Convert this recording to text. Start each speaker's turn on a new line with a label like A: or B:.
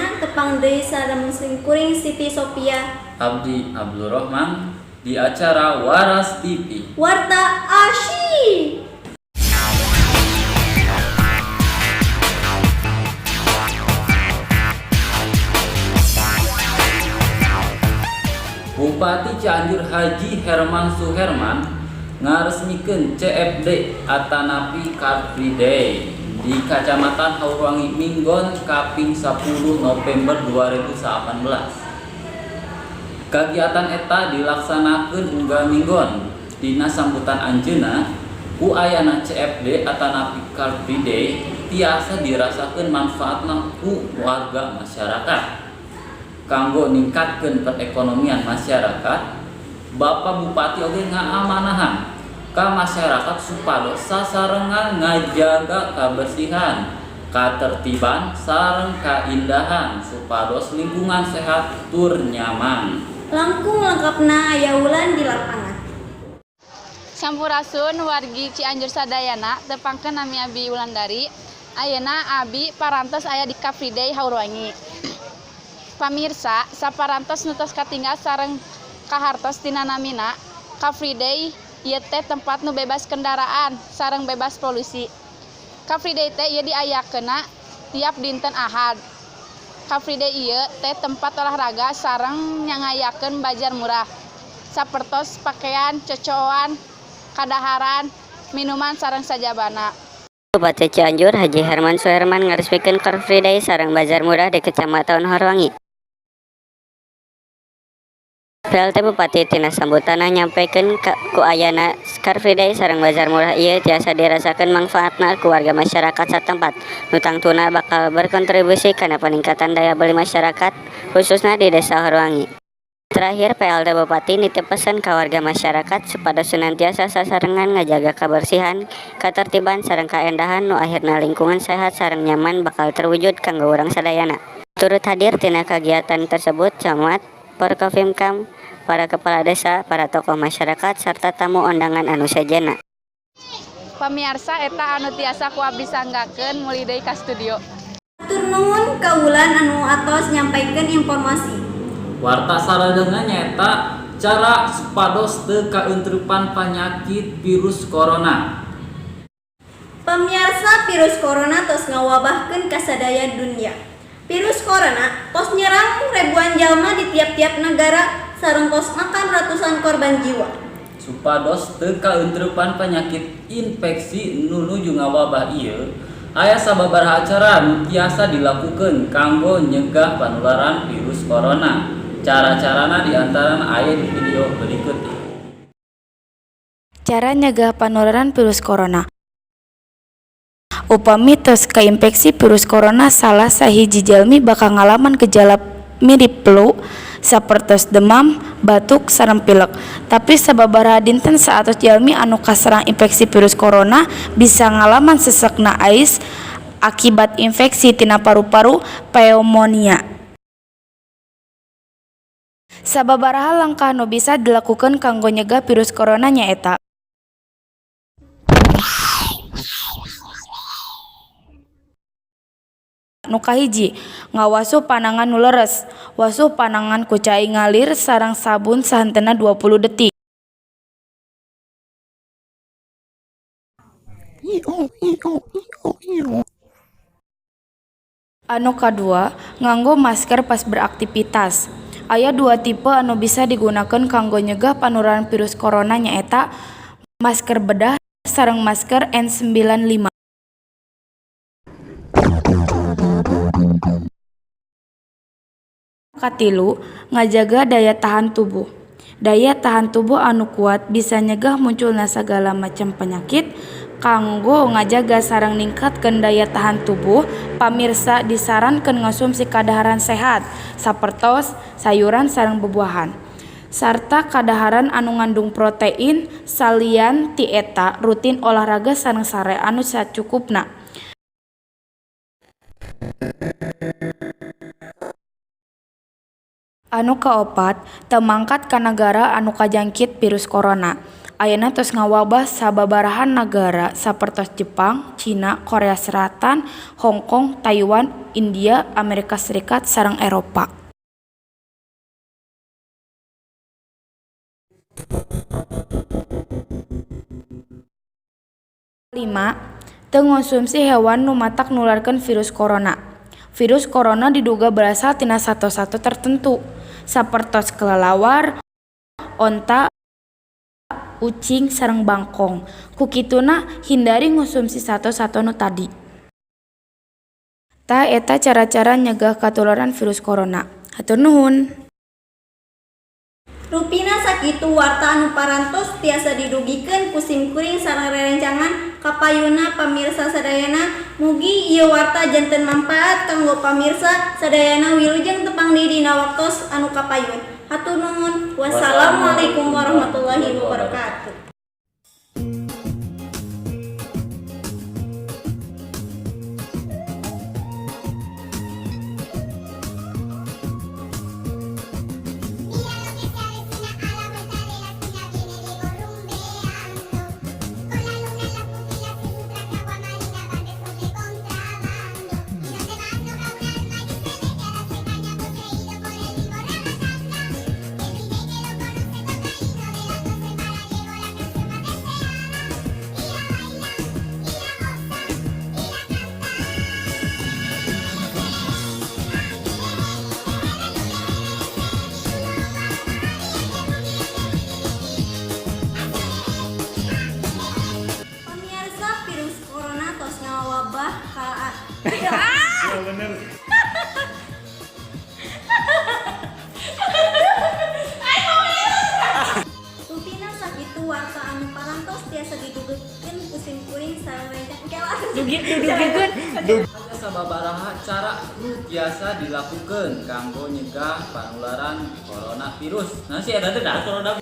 A: Sadayana, tepang deui sareng simkuring Siti Sofia.
B: Abdi Abdul Rohman di acara Waras TV.
A: Warta Asyik.
B: Bupati Cianjur Haji Herman Suherman ngaresmikeun CFD atanapi Car Free Day di Kacamatan Haurwangi Minggon kaping 10 November 2018. Kagiatan eta dilaksanakeun unggal minggon. Dina sambutan anjeunna, ku ayana CFD atanapi Car Free Day tiasa dirasakeun manfaatna ku warga masyarakat. Kanggo ningkatkeun perekonomian masyarakat, Bapak Bupati oge ngaamanahan ka masyarakat supados sasarengan ngajaga kabersihan, katertiban sareng kaindahan supados lingkungan sehat tur nyaman.
A: Langkung lengkapna aya Wulan di lapangan.
C: Sampurasun wargi Cianjur sadayana, tepangkeun nami abi Wulandari. Ayeuna abi parantos aya di Car Free Day Haurwangi. Pamirsa, saparantos nu tos katinggal sareng kahartos tina namina, Car Free Day ieu teh tempat nu bebas kendaraan sareng bebas polusi. Car Free Day teh ieu diayakeunna tiap dinten Ahad. Car Free Day ieu teh tempat olahraga sareng nyangayakeun bazar murah. Sapertos pakaian, cocoan, kadaharan, minuman sareng sajabana.
D: Bupati Cianjur Haji Herman Suherman ngaresmikeun Car Free Day sareng bazar murah di Kecamatan Haurwangi. PLT Bupati tina sambutanna nyampaikan ku ayana Car Free Day sareng bazar murah ieu tiasa dirasakeun manfaatna ku warga masyarakat satempat. Nu tangtuna bakal berkontribusi kana peningkatan daya beli masyarakat khususna di Desa Haurwangi. Terakhir, PLT Bupati nitip pesan ka warga masyarakat supados sunantiasa sasarengan ngajaga kabersihan, katertiban sareng kaendahan nu akhirna lingkungan sehat sareng nyaman bakal terwujud kanggo urang sadayana. Turut hadir tina kagiatan tersebut camat, Forkopimcam, para kepala desa, para tokoh masyarakat serta tamu undangan anu sejenna.
C: Pamiarsa, eta anu tiasa ku abdi sanggakeun, mulih deui ka studio.
A: Hatur nuhun ka Wulan anu atos nyampaikeun informasi.
B: Warta salajengna nyaeta cara supados teu kaeuntreupan panyakit virus corona.
A: Pemirsa, virus corona tos ngawabahkeun ka sadaya dunia. Virus corona tos nyerang ribuan jalma di tiap-tiap negara sareng tos makan ratusan korban jiwa.
B: Supados teu kaeuntreupan penyakit infeksi nu nuju ngawabah ieu, aya sababaraha cara nu tiasa dilakukeun kanggo nyegah panularan virus corona. Cara-carana diantarana aya di video berikut.
E: Cara nyegah panularan virus corona. Upami tos kainfeksi virus corona, salah sahiji jalmi bakal ngalaman gejala mirip flu sapertos demam, batuk, sareng pilek. Tapi sababaraha dinten saatos jalmi anu kaserang infeksi virus corona bisa ngalaman sesekna ais akibat infeksi tina paru-paru, pneumonia. Sababaraha langkah nu bisa dilakukeun kanggo nyegah virus corona nyaeta: Nu kahiji, ngawasuh panangan nu leres. Wasuh panangan ku cai ngalir sareng sabun sahenteuna 20 detik. Anu kadua, nganggo masker pas beraktivitas. Aya dua tipe anu bisa digunakeun kanggo nyegah panularan virus corona, nyaeta masker bedah sareng masker N95. Katilu, ngajaga daya tahan tubuh. Daya tahan tubuh anu kuat bisa nyegah munculna sagala macam penyakit. Kanggo ngajaga sareng ningkatkeun daya tahan tubuh, pamirsa disarankeun ngonsumsi kadaharan sehat sapertos sayuran sareng bubuahan sarta kadaharan anu ngandung protein. Salian ti eta, rutin olahraga sareng sare anu sacukupna. Anu kaopat, teu mangkat ka nagara anu kajangkit virus corona. Ayeuna tos ngawabah sababaraha nagara sapertos Jepang, Cina, Korea Selatan, Hong Kong, Taiwan, India, Amerika Serikat sareng Eropa. 5. Teu ngonsumsi hewan nu matak nularkeun virus corona. Virus corona diduga berasal tina sato-sato tertentu, sapertos kelelawar, onta, ucing sareng bangkong. Ku kituna hindari ngonsumsi sato-sato nu tadi. Tah eta cara-cara nyegah katularan virus corona. Hatur nuhun.
A: Rupina sakitu warta anu parantos tiasa didugikeun ku simkuring sareng rerencangan kapayuna pamirsa sadayana. Mugi ieu warta janten manfaat kanggo pamirsa sadayana. Wilujeng tepang deui dina waktos anu kapayun. Hatur nuhun. Wassalamualaikum warahmatullahi wabarakatuh.
F: Mira lo que se avecina a la vuelta de la esquina, viene Diego rumbeando. Con la luna en las pupilas y su traje aguamarina van besos de contrabando. ¿Y dónde vas? No un alma y se ve que ahora se caña poseído por el ritmo ragatanga. El DJ que lo conoce toca y no de las 12 para Diego la canción más deseada. Y la baila, y la goza, y la canta.
A: Pemirsa, virus corona tos ngawabah ka
G: Bener.
A: Rupina sakitu warta anu parantos tiasa didugikeun ku simkuring sareng rencang kela.
E: Dugi dugikeun.
B: Aya sababaraha cara nu tiasa dilakukeun kanggo nyegah panularan coronavirus. Nah, si eta teh dah corona.